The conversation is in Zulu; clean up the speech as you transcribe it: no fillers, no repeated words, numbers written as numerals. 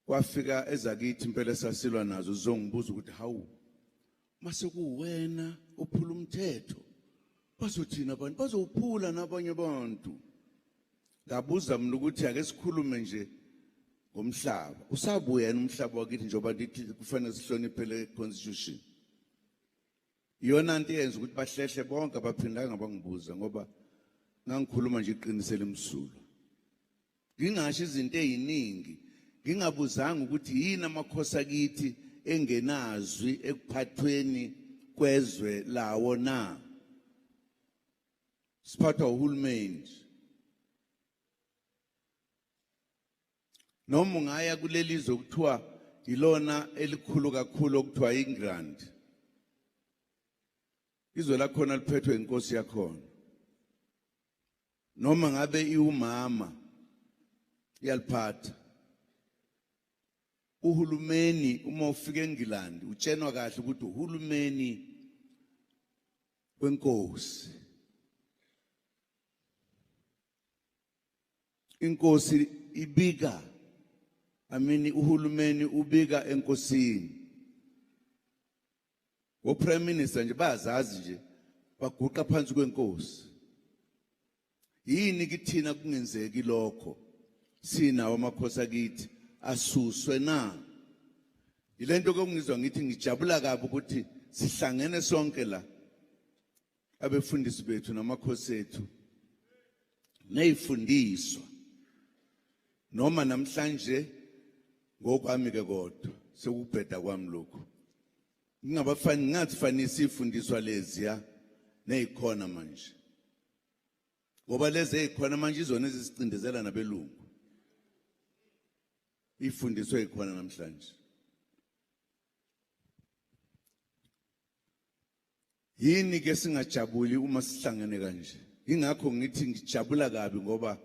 Kwafika ezakithi impela esasilwa nazo zizongibuza ukuthi hawu, mase kuwena ophula umthetho, bazothina abantu bazowuphula nabanye abantu. Ngabuza mina ukuthi ake sikhulume nje ngomhlaba, usabuya yini umhlaba wakithi njengoba ndithi kufanele sihloniphe le constitution? Iyona nto eyenza ukuthi bahlehle bonke, abaphindanga bangibuza ngoba ngangikhuluma nje iqiniso elimsulwa, ngingasho izinto eziningi ngingabuzanga ukuthi yini amakhosi akithi engenazwi ekuphathweni kwezwe lawo na. Siphathwa uhulumeni. Noma ungaya kuleli zwe okuthiwa ilona elikhulu kakhulu okuthiwa iNgland, izwe lakhona liphethwe inkosi yakhona, noma ngabe iwumama iyaliphatha uhulumeni. Uma ufika eNgilandi utshenwa kahle ukuthi uhulumeni wenkosi, inkosi ibika, I mean uhulumeni ubika enkosini. O prime minister nje bayazazi nje, baguqa phansi kwenkosi. Yini kithina kungenzeki lokho? Sinawo amakhosi akithi, asuswe na? Yilento kokungizwa ngithi ngijabula kabi ukuthi sihlangene sonke la, abefundisi bethu namakhosi ethu nezifundiswa. Noma namhlanje ngokwami ke, kodwa sekubheda kwami lokhu, ngingabafani ngathi ifundiswa leziya nezikhona manje, ngoba lezi ezikhona manje izona ezisicindezela nabelungu. Ifundiswe ikhona namhlanje. Yini ke singajabuli uma sihlangene kanje? Ingakho ngithi ngijabula kabi ngoba